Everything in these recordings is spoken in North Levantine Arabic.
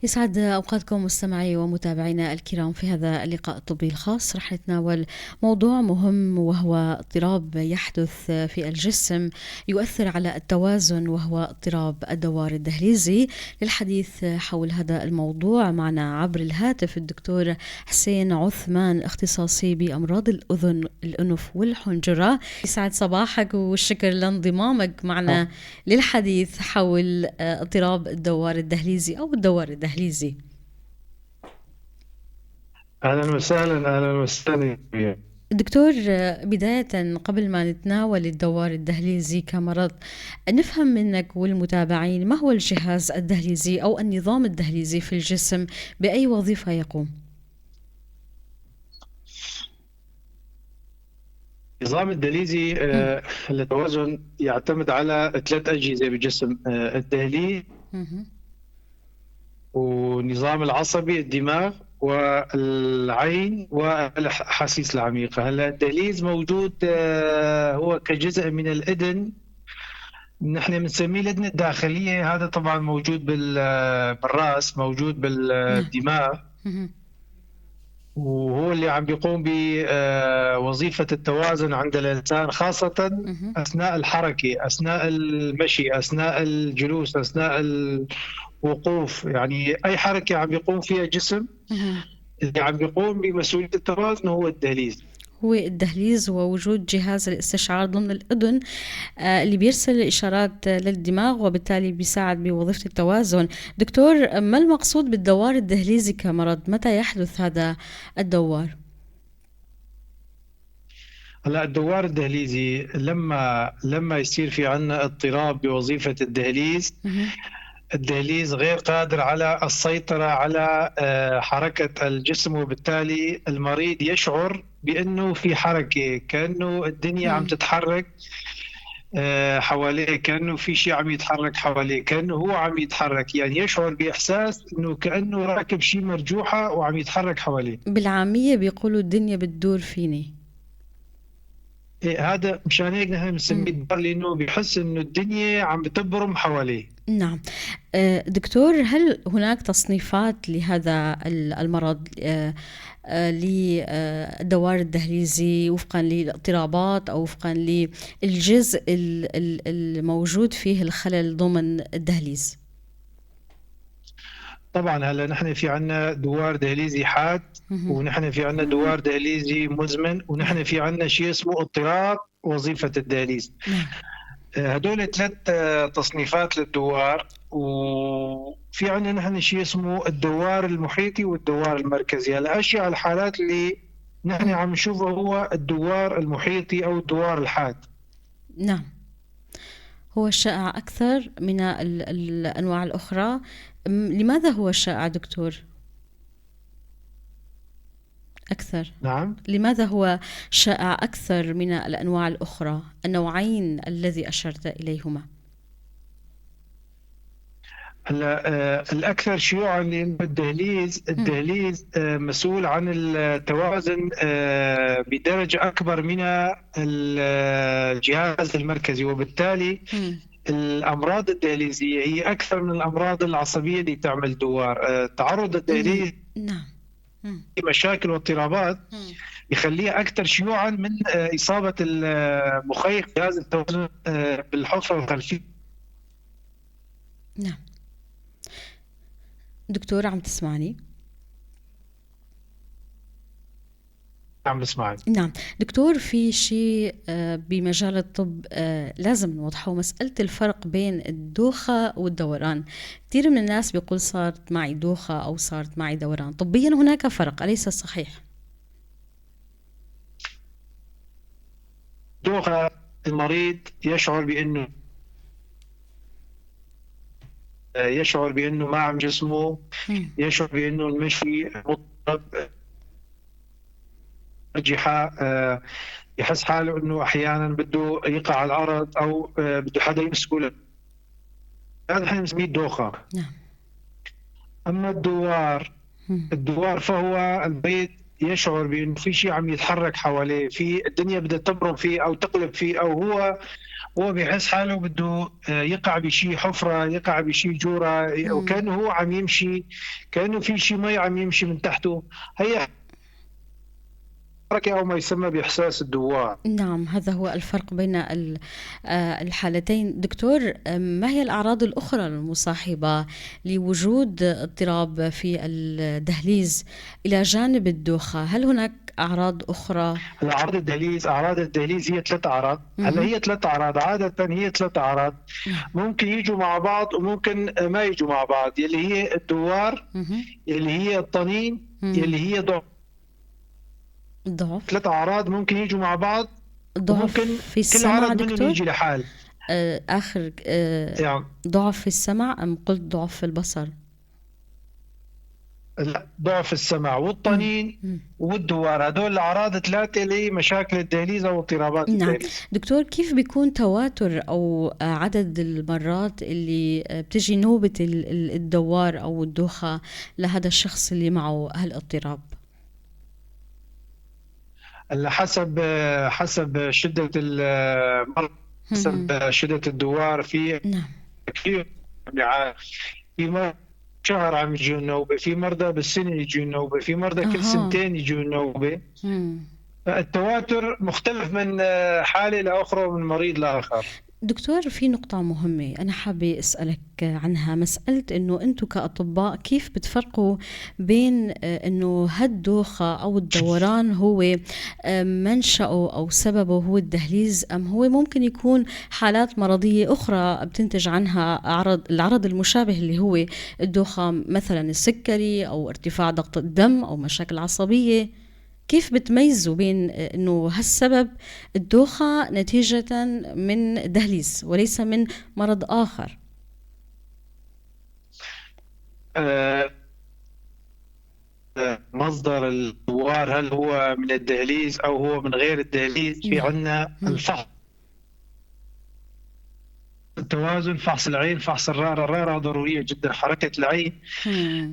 يسعد أوقاتكم مستمعي ومتابعينا الكرام. في هذا اللقاء الطبي الخاص رح نتناول موضوع مهم، وهو اضطراب يحدث في الجسم يؤثر على التوازن، وهو اضطراب الدوار الدهليزي. للحديث حول هذا الموضوع معنا عبر الهاتف الدكتور حسين عثمان، اختصاصي بأمراض الأذن الأنف والحنجرة. يسعد صباحك والشكر لانضمامك معنا للحديث حول اضطراب الدوار الدهليزي أو الدوار الدهليزي. اهلا وسهلا، اهلا وسهلا. دكتور، بداية قبل ما نتناول الدوار الدهليزي كمرض، نفهم منك والمتابعين ما هو الجهاز الدهليزي أو النظام الدهليزي في الجسم، بأي وظيفة يقوم؟ النظام الدهليزي للتوازن يعتمد على ثلاث أجهزة بالجسم: الدهليز والنظام العصبي الدماغ والعين والأحاسيس العميقة. هلا الدهليز موجود هو كجزء من الإذن، نحن بنسميه الإذن الداخلية. هذا طبعا موجود بالرأس، موجود بالدماغ، وهو اللي عم بيقوم بوظيفة التوازن عند الإنسان، خاصة أثناء الحركة، أثناء المشي، أثناء الجلوس، أثناء الوقوف. يعني أي حركة عم بيقوم فيها الجسم، اللي عم بيقوم بمسؤولية التوازن هو الدهليز. هو الدهليز ووجود جهاز الاستشعار ضمن الأذن اللي بيرسل إشارات للدماغ، وبالتالي بيساعد بوظيفة التوازن. دكتور، ما المقصود بالدوار الدهليزي كمرض؟ متى يحدث هذا الدوار؟ هلا الدوار الدهليزي لما يصير في عنا اضطراب بوظيفة الدهليز، الدهليز غير قادر على السيطرة على حركة الجسم، وبالتالي المريض يشعر بأنه في حركة، كأنه الدنيا عم تتحرك حواليه، كأنه في شيء عم يتحرك حواليه، كأنه هو عم يتحرك. يعني يشعر بإحساس أنه كأنه راكب شيء مرجوحة وعم يتحرك حواليه. بالعامية بيقولوا الدنيا بتدور فيني. إيه، هذا مشان هيك نحن بنسميه الدوار، لأنه بيحس إنه الدنيا عم بتبرم حواليه. نعم. دكتور، هل هناك تصنيفات لهذا المرض، للدوار الدهليزي وفقا للاضطرابات أو وفقا للجزء الموجود فيه الخلل ضمن الدهليز؟ طبعا هلا نحن في عنا دوار دهليزي حاد، ونحن في عنا دوار دهليزي مزمن، ونحن في عنا شيء اسمه اضطراب وظيفة الدهليز. هدول ثلاث تصنيفات للدوار. وفي عنا نحن شيء اسمه الدوار المحيطي والدوار المركزي. هلا أشيع الحالات اللي نحن عم نشوفه هو الدوار المحيطي أو الدوار الحاد. نعم، هو الشائع أكثر من الأنواع الأخرى. لماذا هو الشائع دكتور أكثر؟ نعم. لماذا هو شائع أكثر من الأنواع الأخرى، النوعين الذي أشرت إليهما؟ هلا الأكثر شيوعاً لأنه الدهليز مسؤول عن التوازن بدرجة أكبر من الجهاز المركزي، وبالتالي الأمراض الدهليزية هي أكثر من الأمراض العصبية اللي تعمل دوار. تعرض الدهليز مشاكل واضطرابات يخليها أكثر شيوعاً من إصابة المخيخ جهاز التوازن بالحفرة الخلفية. نعم. دكتور، عم تسمعني؟ عم بسمعك. نعم دكتور، في شيء بمجال الطب لازم نوضحه، مسألة الفرق بين الدوخة والدوران. كثير من الناس بيقول صارت معي دوخة أو صارت معي دوران. طبيا هناك فرق، أليس صحيح؟ دوخة المريض يشعر بأنه ما عم جسمه، يشعر بأنه المشي مضطرب، مرجحة، يحس حاله أنه أحيانا بده يقع على الأرض أو بده حدا يمسكه. هذا نحن بنسميه الدوخة. أما الدوار فهو البيت يشعر بانه في شيء عم يتحرك حواليه، في الدنيا بدها تبرم فيه او تقلب فيه، او هو بيحس حاله بده يقع بشيء حفره، يقع بشيء جوره، وكانه هو عم يمشي، كانه في شيء مي عم يمشي من تحته. هي حركة أو ما يسمى بإحساس الدوار. نعم، هذا هو الفرق بين الحالتين. دكتور، ما هي الأعراض الأخرى المصاحبة لوجود اضطراب في الدهليز إلى جانب الدوخة؟ هل هناك أعراض أخرى؟ أعراض الدهليز هي 3 أعراض. هلا هي 3 أعراض، عادة هي 3 أعراض، ممكن يجوا مع بعض وممكن ما يجوا مع بعض، يلي هي الدوار، يلي هي الطنين، يلي هي ضعف. ضعف. 3 أعراض ممكن يجوا مع بعض، ضعف ممكن في السمع. كل عرض منهم يجي لحال. آخر يعني ضعف في السمع أم قلت ضعف في البصر؟ لا، ضعف السمع والطنين والدوار، هدول الأعراض 3 لمشاكل الدهليز أو اضطرابات الدهليز. دكتور، كيف بيكون تواتر أو عدد المرات اللي بتجي نوبة الدوار أو الدوخة لهذا الشخص اللي معه هالاضطراب؟ حسب شدة المرض، حسب شدة الدوار. في كثير في شهر عم يجوا النوبة، في مرضى بالسنة يجوا النوبة، في مرضى كل سنتين يجوا النوبة. التواتر مختلف من حالة لأخرى ومن مريض لآخر. دكتور، في نقطة مهمة أنا حابة أسألك عنها، مسألة أنه أنتم كأطباء كيف بتفرقوا بين أنه هالدوخة أو الدوران هو منشأه أو سببه هو الدهليز، أم هو ممكن يكون حالات مرضية أخرى بتنتج عنها العرض المشابه اللي هو الدوخة، مثلا السكري أو ارتفاع ضغط الدم أو مشاكل عصبية؟ كيف بتميزوا بين أنه هالسبب الدوخة نتيجة من دهليز وليس من مرض آخر؟ مصدر الدوار هل هو من الدهليز أو هو من غير الدهليز؟ في عنا الفحص التوازن، فحص العين، فحص الرارة. الرارة ضرورية جدا، حركة العين.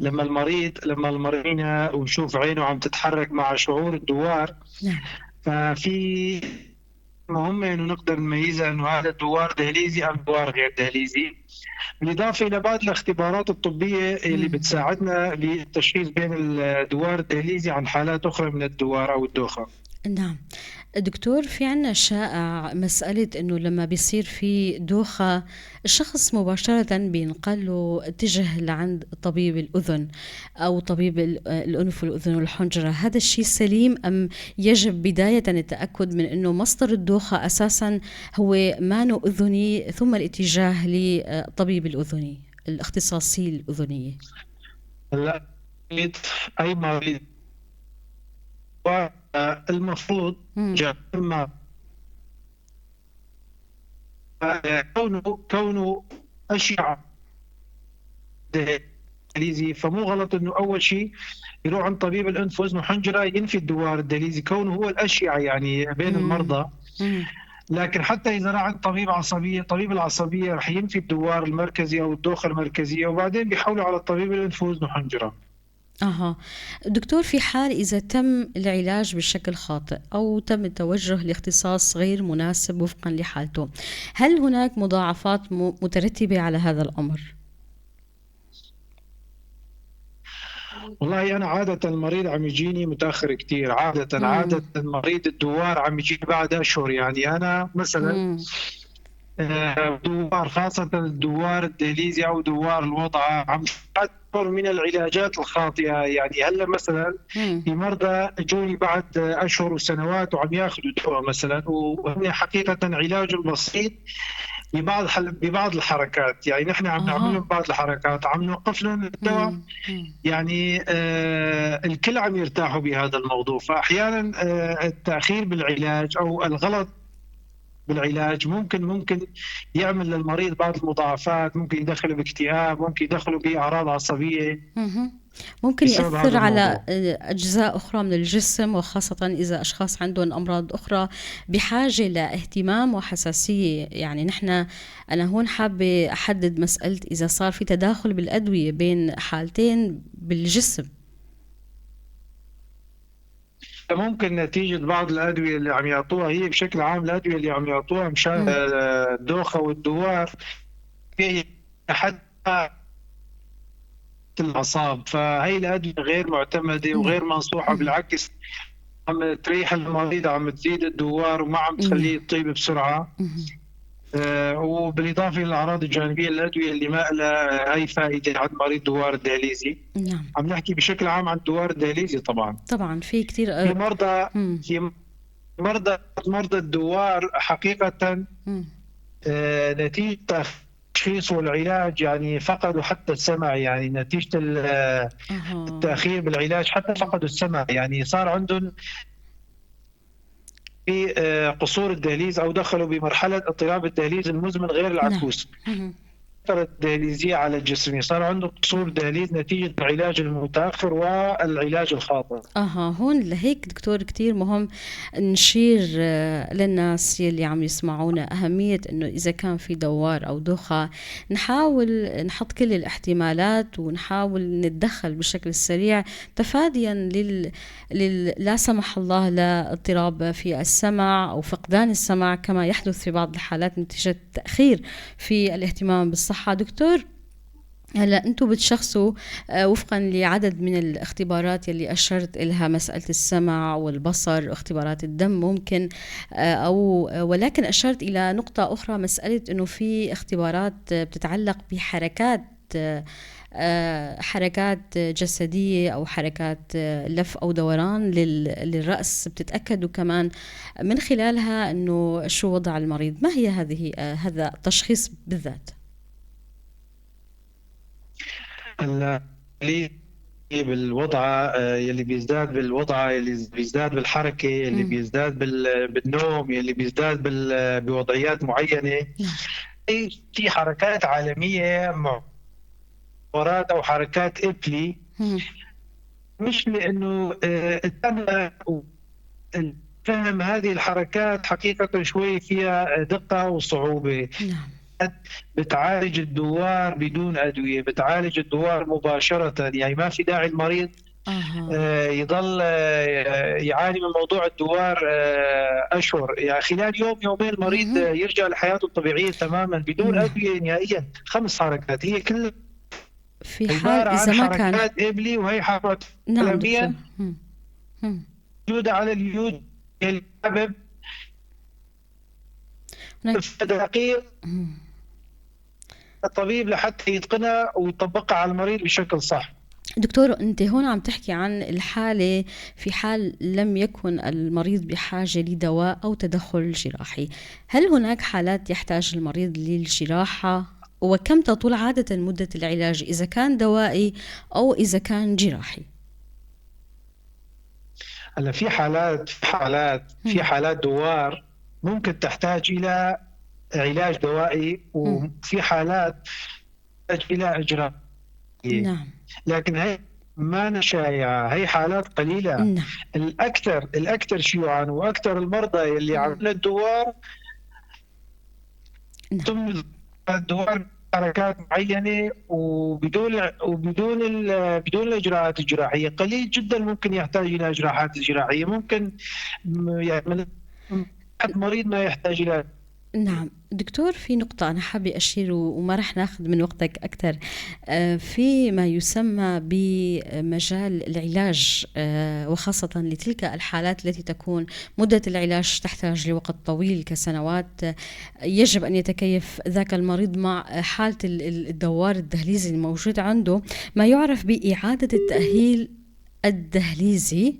لما المريض ويشوف عينه عم تتحرك مع شعور الدوار، ففي مهمة إنه نقدر نميزها إنه هذا الدوار دهليزي أم دوار غير دهليزي. بالإضافة إلى بعض الاختبارات الطبية اللي بتساعدنا بالتشخيص بين الدوار الدهليزي عن حالات أخرى من الدوار أو الدوخة. نعم دكتور، في عنا شائع مسألة أنه لما بيصير في دوخة الشخص مباشرة بينقل اتجه لعند طبيب الأذن أو طبيب الأنف والأذن والحنجرة. هذا الشيء سليم أم يجب بداية التأكد من أنه مصدر الدوخة أساسا هو مانو أذني ثم الاتجاه لطبيب الأذني الاختصاصي الأذنية؟ لا، أي مريض المفروض كونه أشعة دهليزي، فمو غلط إنه أول شيء يروح عند طبيب الأنف وأذن وحنجرة ينفي الدوار الدهليزي كونه هو الأشعة يعني بين المرضى. لكن حتى إذا راح عند طبيب عصبية، طبيب العصبية رح ينفي الدوار المركزي أو الدوخة المركزية، وبعدين بيحولوا على الطبيب الأنف وأذن وحنجرة. دكتور، في حال إذا تم العلاج بشكل خاطئ أو تم التوجه لاختصاص غير مناسب وفقا لحالته، هل هناك مضاعفات مترتبة على هذا الأمر؟ والله أنا عادة المريض عم يجيني متأخر كتير، عادة عادة المريض الدوار عم يجيني بعد أشهر. يعني أنا مثلا دوار، خاصة الدوار الدهليزي أو دوار الوضع، عم أكثر من العلاجات الخاطئة. يعني هلا مثلا في مرضى جوني بعد أشهر وسنوات وعم ياخذوا دواء مثلا، وهن حقيقة علاج بسيط ببعض الحركات. يعني نحن عم نعمل لهم بعض الحركات، عم نوقف لهم الدواء، يعني الكل عم يرتاحوا بهذا الموضوع. فأحيانا التأخير بالعلاج أو الغلط بالعلاج ممكن يعمل للمريض بعض المضاعفات، ممكن يدخله باكتئاب، ممكن يدخله بأعراض عصبية، ممكن يأثر على أجزاء أخرى من الجسم، وخاصة إذا أشخاص عندهم أمراض أخرى بحاجة لاهتمام وحساسية. يعني أنا هون حابة أحدد مسألة إذا صار في تداخل بالأدوية بين حالتين بالجسم. ممكن نتيجة بعض الأدوية اللي عم يعطوها، هي بشكل عام الأدوية اللي عم يعطوها مشان الدوخة والدوار في حتى الأعصاب، فهي الأدوية غير معتمدة وغير منصوحة، بالعكس عم تريح المريض، عم تزيد الدوار وما عم تخليه يطيب بسرعة. وبالإضافة للأعراض الجانبية للأدوية اللي ما لها أي فائدة عند مريض دوار الدهليزي. نعم. عم نحكي بشكل عام عن دوار الدهليزي طبعا. طبعا في كثير في مرضى في مرضى الدوار حقيقة نتيجة التشخيص والعلاج يعني فقدوا حتى السمع، يعني نتيجة التأخير بالعلاج حتى فقدوا السمع، يعني صار عندهم في قصور الدهليز أو دخلوا بمرحلة اضطراب الدهليز المزمن غير العكوس. نعم. الدهليزية على الجسم، صار عنده قصور دهليز نتيجة العلاج المتأخر والعلاج الخاطئ. هون لهيك دكتور كتير مهم نشير للناس يلي عم يسمعونا أهمية إنه إذا كان في دوار أو دوخة نحاول نحط كل الاحتمالات ونحاول نتدخل بشكل سريع تفاديا لا سمح الله لاضطراب في السمع أو فقدان السمع كما يحدث في بعض الحالات نتيجة التأخير في الاهتمام بالصحة. دكتور، هلا انتم بتشخصوا وفقا لعدد من الاختبارات يلي اشرت لها، مساله السمع والبصر، اختبارات الدم ممكن، او ولكن اشرت الى نقطه اخرى، مساله انه في اختبارات بتتعلق بحركات حركات جسدية أو حركات لف أو دوران للرأس، بتتأكدوا كمان من خلالها أنه شو وضع المريض. ما هي هذه هذا التشخيص بالذات؟ اللي بالوضع يلي بيزداد بالوضع، يلي بيزداد بالحركة، يلي بيزداد بالنوم، يلي بيزداد بوضعيات معينة. في حركات عالمية معورات أو حركات إبلي، مش لأنه فهم هذه الحركات حقيقة شوي فيها دقة وصعوبة. بتعالج الدوار بدون أدوية، بتعالج الدوار مباشرة، يعني ما في داعي المريض يضل يعاني من موضوع الدوار أشهر، يعني خلال يوم يومين المريض يرجع لحياته الطبيعية تماما بدون أدوية نهائيا. 5 حركات هي كل في حال إذا ما كان حركات إبلي، وهي حركات عالمية موجودة على اليوتيوب حابب دقيق الطبيب لحتى يتقنها ويطبقها على المريض بشكل صح. دكتور، أنت هون عم تحكي عن الحالة في حال لم يكن المريض بحاجة لدواء أو تدخل جراحي، هل هناك حالات يحتاج المريض للجراحة؟ وكم تطول عادة مدة العلاج إذا كان دوائي أو إذا كان جراحي؟ هلا في حالات دوار ممكن تحتاج إلى علاج دوائي، وفي حالات تحتاج إلى إجراء. نعم. لكن هي ما شائعة، هي حالات قليلة. نعم. الأكثر شيوعا وأكثر المرضى اللي عملوا الدوار تم الدوار حركات معينة وبدون وبدون بدون الإجراءات الجراحية، قليل جدا ممكن يحتاج إلى إجراءات جراحية، ممكن يعني مريض ما يحتاج إلى. نعم دكتور، في نقطة أنا حابة أشير وما رح ناخذ من وقتك أكثر، في ما يسمى بمجال العلاج، وخاصة لتلك الحالات التي تكون مدة العلاج تحتاج لوقت طويل كسنوات، يجب أن يتكيف ذاك المريض مع حالة الدوار الدهليزي الموجود عنده، ما يعرف بإعادة التأهيل الدهليزي.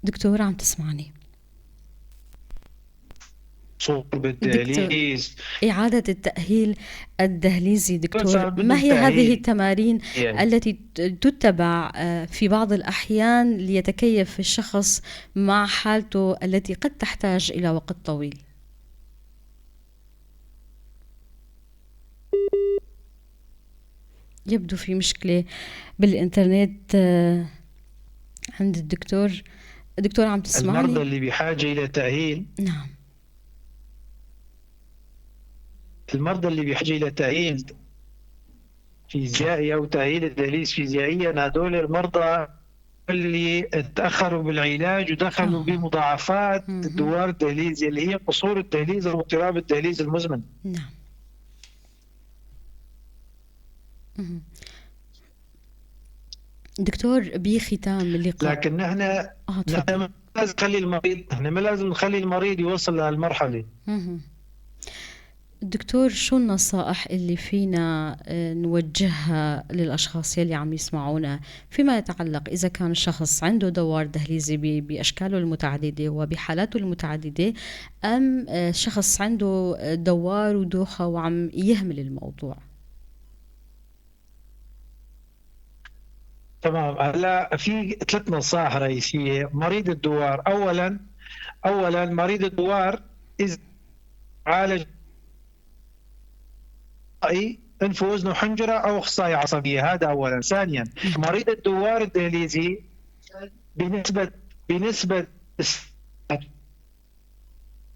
دكتور عم تسمعني؟ صلب الدهليز، إعادة التأهيل الدهليزي. دكتور، ما هي هذه التمارين التي تتبع في بعض الأحيان ليتكيف الشخص مع حالته التي قد تحتاج إلى وقت طويل؟ يبدو في مشكلة بالإنترنت عند الدكتور. دكتور عم تسمعني؟ المرضى اللي بحاجة إلى تأهيل، نعم، المرضى اللي بحاجة إلى تأهيل فيزيائي أو تأهيل الدهليز فيزيائيا هدول المرضى اللي تأخروا بالعلاج ودخلوا بمضاعفات الدوار الدهليزي اللي هي قصور الدهليز أو اضطراب الدهليز المزمن. نعم. دكتور، بختام اللقاء، لكن نحن ما لازم نخلي المريض، نحن ما لازم نخلي المريض يوصل لهالمرحلة. دكتور، شو النصائح اللي فينا نوجهها للأشخاص يلي عم يسمعونا فيما يتعلق إذا كان الشخص عنده دوار دهليزي بأشكاله المتعددة وبحالاته المتعددة، أم شخص عنده دوار ودوخة وعم يهمل الموضوع؟ تمام. هلا في 3 نصائح رئيسية. مريض الدوار أولا مريض الدوار إذا عالج أنف وأذن وحنجرة أو أخصائي عصبية، هذا أولا. ثانيا، مريض الدوار الدهليزي بنسبة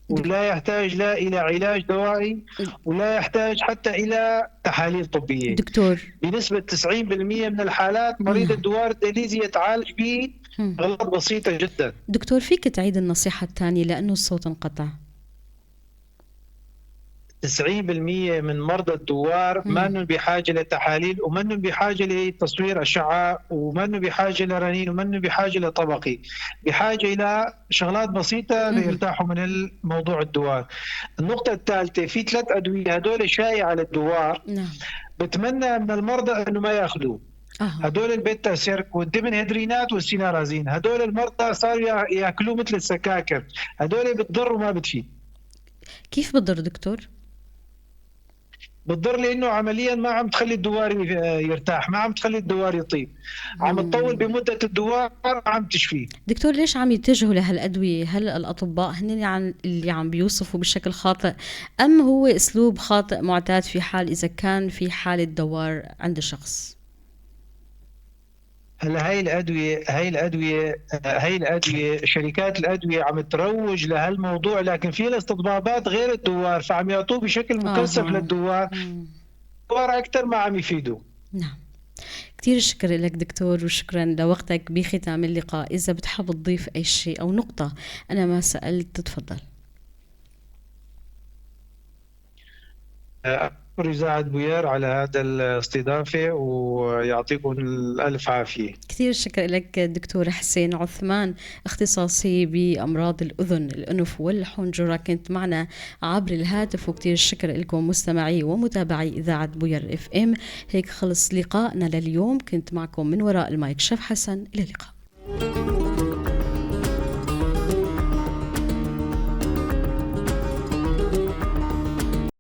ولا يحتاج لا إلى علاج دوائي ولا يحتاج حتى إلى تحاليل طبية. دكتور، بنسبة 90% من الحالات مريض الدوار الدهليزي يتعالج بأغراض بسيطة جدا. دكتور، فيك تعيد النصيحة الثانية لأنه الصوت انقطع؟ 90% من مرضى الدوار ما منهم بحاجة لتحاليل، وما منهم بحاجة لتصوير أشعة، وما منهم بحاجة لرنين، وما منهم بحاجة لطبقي، بحاجة إلى شغلات بسيطة ليرتاحوا من الموضوع الدوار. النقطة الثالثة، في 3 أدوية هدول شائعة للدوار. نعم. بتمنى من المرضى أنه ما يأخذوه. هدول البيتا سيرك والديمنهيدرينات والسينارازين، هدول المرضى صاروا يأكلوه مثل السكاكر، هدول بتضر وما بتفيد. كيف بتضر دكتور؟ بتضر لأنه عمليا ما عم تخلي الدوار يرتاح، ما عم تخلي الدوار يطيب، عم تطول بمدة الدوار، عم تشفيه. دكتور، ليش عم يتجهوا لهالأدوية؟ هل الأطباء هن اللي عم بيوصفوا بشكل خاطئ، أم هو أسلوب خاطئ معتاد في حال إذا كان في حالة دوار عند الشخص؟ هلا هاي الأدوية شركات الأدوية عم تروج لهالموضوع، لكن في الاستطبابات غير الدوار، فعم يعطوه بشكل مكثف للدوار. الدوار أكثر ما عم يفيدوه. نعم، كثير شكرا لك دكتور، وشكرا لوقتك. بختام اللقاء إذا بتحب تضيف أي شيء أو نقطة أنا ما سألت تفضل. إذاعة بوير على هذا الاستضافة، ويعطيكم الألف عافية. كثير شكرا لك دكتور حسين عثمان، اختصاصي بأمراض الأذن الأنف والحنجرة، كنت معنا عبر الهاتف. وكثير شكرا لكم مستمعي ومتابعي إذاعة بوير FM. هيك خلص لقاءنا لليوم، كنت معكم من وراء المايك شف حسن، إلى اللقاء.